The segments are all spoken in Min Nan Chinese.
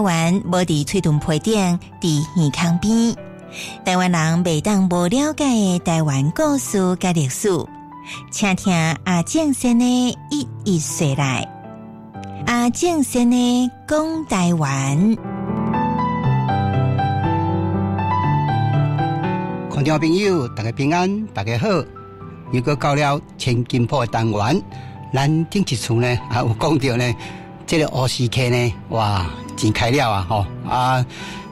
灣無佇喙唇皮頂，佇耳孔邊。台灣人袂當無了解的台灣故事佮歷史，請聽阿正先的一一說來。阿正先的講台灣。觀眾朋友，大家平安，大家好。又閣到了千金鋪的單元，咱頂一次呢，啊有講著呢，這个烏斯客呢，哇，錢開了啊，吼啊，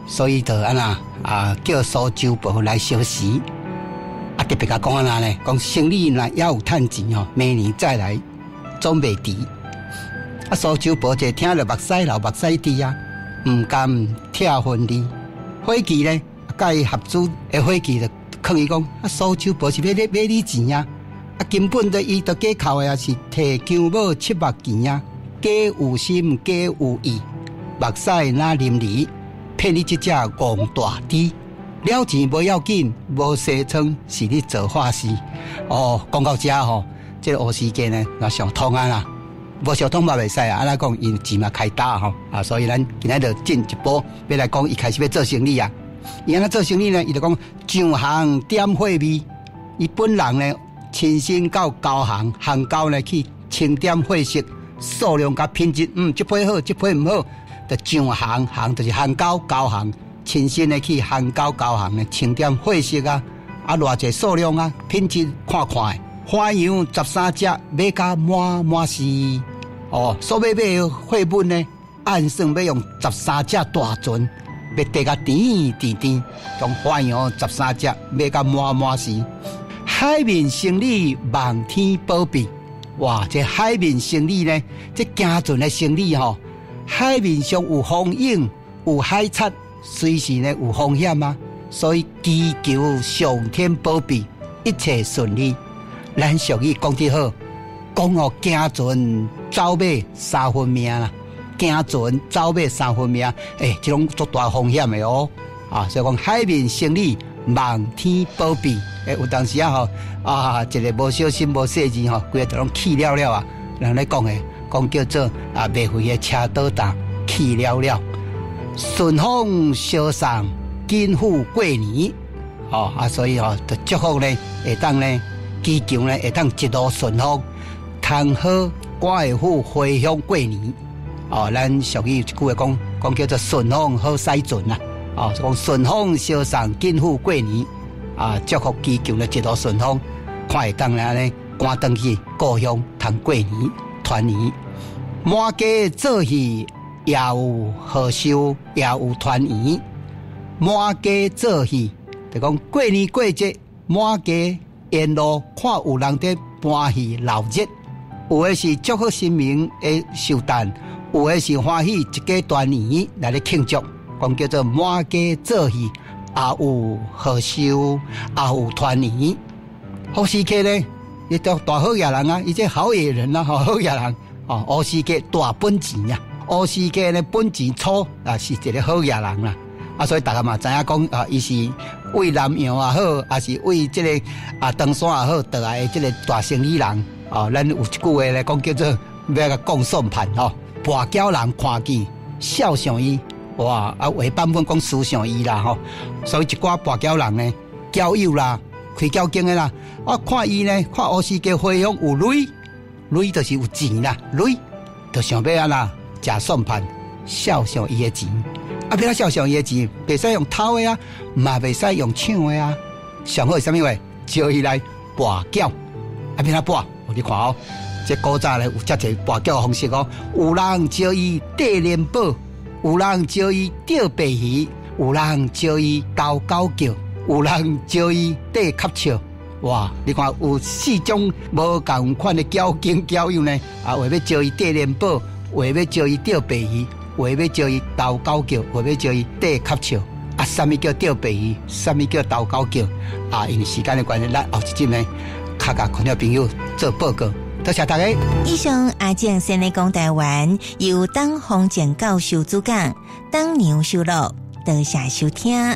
所以就按怎啊，叫蘇州婆來相辭。啊，特別共講按怎呢？講生意若猶有趁錢吼，明年再來總袂遲。啊，蘇州婆這聽著目屎流目屎滴啊，毋甘拆分離。伙計呢，佮伊合資的伙計就勸伊講：啊，蘇州婆是欲咧買你錢啊！啊，根本就伊就假扣的啊，是提薑母七目錢啊，假有心假有意，目屎若淋漓，騙你這隻戇大豬。了錢無要緊，無紗窗是咧做法事。哦，講到遮吼，這个烏司機呢，若想通啊啦，無想通嘛袂使啊。按怎講，𪜶錢嘛開焦吼啊，所以咱今仔就進一步欲來講，伊開始欲做生理啊。伊按怎做生理呢？伊就講上行點貨味，伊本人呢親身到高雄、漢口呢去清點貨色數量佮品質，這批好，這批毋好，就上行行就是漢口高雄，親身呢去漢口高雄呢清點貨色啊，啊偌濟數量啊，品質看看的。花樣13隻，買甲滿滿是哦，所欲買的貨物呢，按算欲用十三隻大船。欲提甲甜甜甜，講花樣13隻，買甲滿滿是。海面生意望天保庇，哇！這海面生意呢，這行船的生意吼，海面上有風湧，有海賊，隨時呢有風險啊。所以祈求上天保庇，一切順利。咱俗語講得好，講哦行船走馬三分命啦。行船走馬三分命，欸，這攏足大風險的哦。啊，所以講海面生意望天保庇。欸，有當時啊吼，啊，一个無小心無細緻吼，規个就攏去了了啊。人咧講的，講叫做啊，袂飛的車倒擔去了了。順風相送，緊赴過年。哦啊，所以吼，就祝福呢，會當呢，祈求呢，會當一路順風，通好趕會赴回鄉過年。哦，咱俗語有一句話講，講叫做順風好駛船啦。哦，講順風相送，緊赴過年。啊，祝福祈求呢一路順風，看會當按呢趕轉去故鄉通過年團圓。滿家做戲也有賀壽，也有團圓。滿家做戲，就講過年過節，滿家沿路看有人佇搬戲鬧熱，有的是祝賀神明的壽誕。有的是歡喜一家團圓來咧慶祝，講叫做滿家做戲，也有賀壽，也有團圓。烏司客呢，伊做大好野人啊，伊這好野人啊，好野人哦。烏司客大本錢啊，烏司客呢本錢粗啊，是一个好野人啦。啊，所以大家嘛知影講啊，伊是為南洋也好，抑是為這个啊唐山也好，倒來的這个大生意人哦。咱有一句話咧講叫做欲共講算盤吼。跋筊人看見笑想伊，哇！啊，有的版本講思想伊啦吼，所以一寡跋筊人呢，交友啦，開筊間的啦，我看伊呢，看烏司客回鄉有鐳，鐳就是有錢啦，鐳就想欲按怎，食算盤，肖想伊的錢，啊，欲按怎肖想伊的錢，袂使用偷的啊，嘛袂使用搶的啊，上好是啥物話？招伊來跋筊，啊，欲按怎跋？你看哦。這古早咧有遮濟跋筊方式哦，有人招伊綴蓮寶，有人招伊釣白魚，有人招伊投狗叫，有人招伊綴磕笑。哇！你看有四種無仝款的交警交友呢，啊，有的欲招伊綴蓮寶，有的欲招伊釣白魚，有的欲招伊投狗叫，有的欲招伊綴磕笑。啊，啥物叫釣白魚？啥物叫投狗叫？啊，因為時間的關係，咱後一集呢，較共觀眾朋友做報告。多謝大家。以上阿正先的講台灣，由董宏正教授主講，董娘收錄，多謝收聽。